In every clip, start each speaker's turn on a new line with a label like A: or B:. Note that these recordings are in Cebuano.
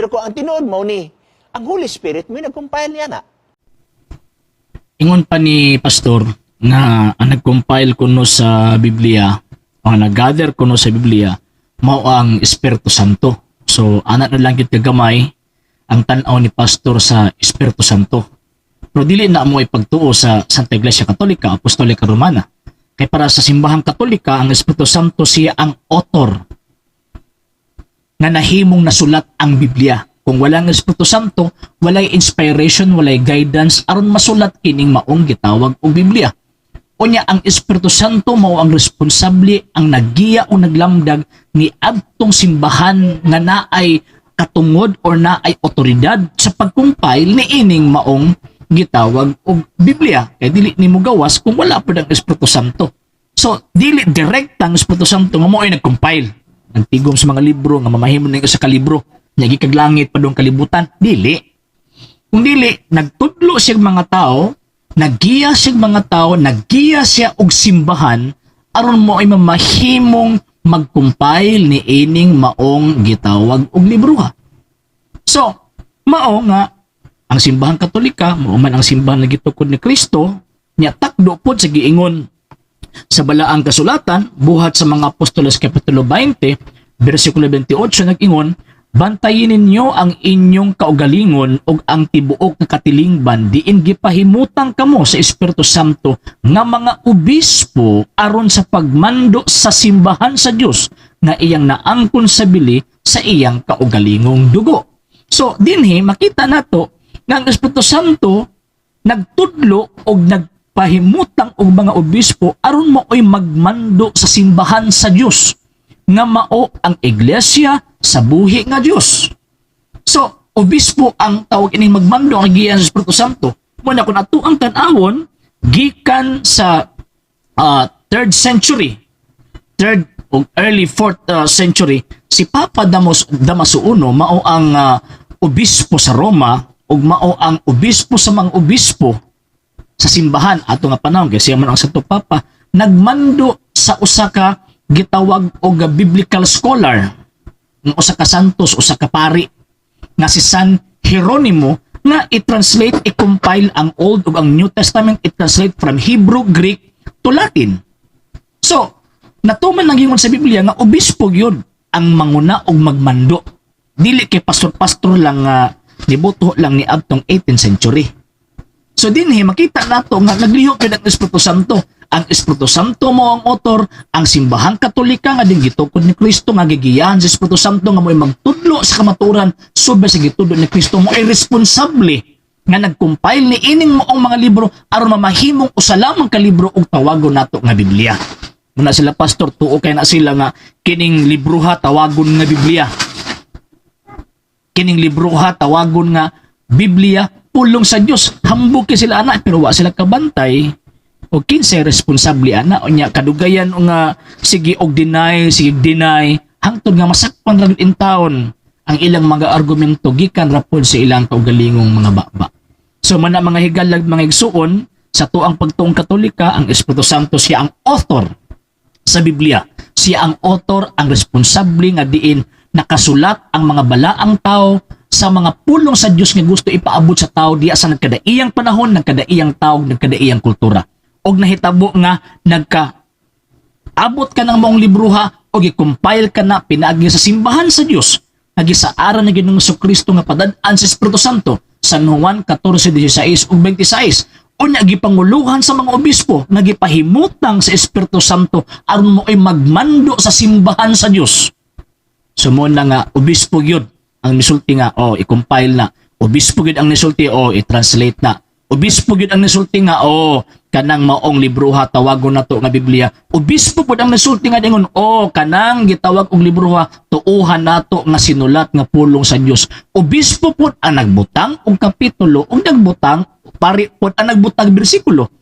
A: Pero kung ang tinuod mao ni ang Holy Spirit mo nag-compile niya na.
B: Ingon pa ni pastor nga ang nag-compile kuno sa Biblia o ang nag-gather kuno sa Biblia mao ang Espiritu Santo. So ana na lang gyud kagamay ang tan-aw ni pastor sa Espiritu Santo. Pero dili na mo ipagtuo sa Santa Iglesia Katolika, Apostolika Romana. Kay para sa simbahang Katolika, ang Espiritu Santo siya ang author nga nahimong nasulat ang Biblia. Kung walang Espiritu Santo, walay inspiration, walay guidance aron masulat kining maong gitawag og Biblia. Unya ang Espiritu Santo mao ang responsable, ang naggiya o naglamdag ni adtong simbahan nga naay katungod or naay otoridad sa pag-compile ni ining maong gitawag og Biblia. Kay dili nimo gawas kung wala pud ang Espiritu Santo. So dili direct ang Espiritu Santo nga mao ay nag-compile. Nagtigom sa mga libro nga mamahimo ning usa ka libro nya gikag langit padung kalibutan, dili. Kung dili, nagtudlo siya mga tao, naggiya siya mga tao, naggiya siya og simbahan aron mo ay mamahimong mag-compile ni ining maong gitawag og libroha. So, mao nga ang Simbahang Katolika, mao man ang simbahan nga gitukod ni Kristo, nya takdo pod sa giingon sa balaang kasulatan, Buhat sa mga Apostoles Kapitulo 20, versikulo 28, nag-ingon, "Bantayin ninyo ang inyong kaugalingon ug ang tibuok nga katilingban diin gipahimutang kamo sa Espiritu Santo nga mga obispo aron sa pagmando sa simbahan sa Dios nga iyang naangkon sa bili sa iyang kaugalingong dugo." So dinhi makita nato nga ang Espiritu Santo nagtudlo og nagpahimutang og mga obispo aron mao'y magmando sa simbahan sa Dios nga mao ang iglesia sa buhi nga Dios. So, obispo ang tawag ining magmando ang giyan sa Espiritu Santo. Muna kung ato ang tan-awon gikan sa 3rd century, 3rd o early 4th century, si Papa Damaso I mao ang obispo sa Roma ug mao ang obispo sa mga obispo sa simbahan ato nga panahon kay siya man ang Santo Papa, nagmando sa usa ka gitawag og biblical scholar nga usa ka santos, usa ka pari nga si San Jeronimo nga i-translate, i-compile ang Old ug ang New Testament, i-translate from Hebrew, Greek to Latin. So, natuman lang ingon sa Biblia nga obispo gyud ang manguna og magmando. Dili kay pastor-pastor lang nga nibuto lang ni adtong 18th century. So dinhi makita nato nga naglihok gyud ang Espiritu Santo. Ang Espiritu Santo mo ang author, ang Simbahang Katolika nga din gitukod ni Kristo nga gigiyahan sa Espiritu Santo nga mo'y magtudlo sa kamaturan subay sa gitudlo ni Kristo, mo ay responsable nga nag-compile ni ining maong mga libro aron mamahimong usa lamang ka libro ug tawagon nato nga Biblia. Muna sila pastor, tuo kay na sila nga kining libroha tawagon nga Biblia. Kining libroha tawagon nga Biblia, pulong sa Dios. Hambog kay sila ana, pero wa sila kabantay o kinsay responsable ana. Unya kadugayan nga sige og deny, sige deny, hangtod nga masakpan ra in taon ang ilang mga argumento gikan ra pod sa ilang kaugalingong mga baba. So mana, mga higalag, mga igsuon, sa tuang pagtuong Katolika, ang Espiritu Santo siya ang author sa Biblia. Siya ang author, ang responsable nga diin nakasulat ang mga balaang tao sa mga pulong sa Dios nga gusto ipaabot sa tao diya sa nagkadaiyang panahon, nagkadaiyang tao, nagkadaiyang kultura. Og nahitabo nga nagka abot ka ng maong libroha o gi-compile ka na pinaagi sa simbahan sa Dios nga gisaaran ni Ginoong Kristo nga padad-an sa Espiritu Santo, San Juan 14:16 ug 26. Unya gipanguluhan sa mga obispo nga gipahimutang sa Espiritu Santo aron mo ay magmando sa simbahan sa Dios. So mo na nga obispo gyud ang misulti nga oh i-compile na. Obispo gyud ang nisulti, oh i-translate na. Obispo gyud ang nisulti nga oh kanang maong libroha tawagon nato nga Biblia. Obispo pud ang nisulti nga dingon oh kanang gitawag og libroha tuuhan nato nga sinulat nga pulong sa Dios. Obispo pud ang nagbutang og kapitulo ug nagbutang, pari pud ang nagbutang bersikulo.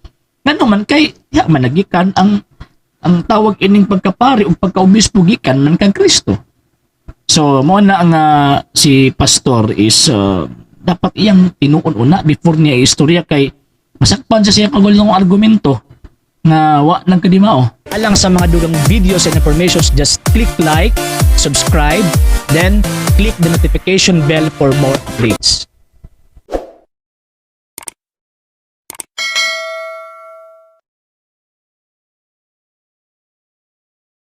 B: Ngano man kay ya man nagikan ang tawag ining pagkapari ug pagkaobispo gikan man kang Kristo. So mo na ang si pastor is dapat iyang tinuon una before niya istorya kay masakpan sa siya kagulong argumento nga wa nang kadimao. Alang sa mga dugang videos and informations, just click like, subscribe, then click the notification bell for more updates.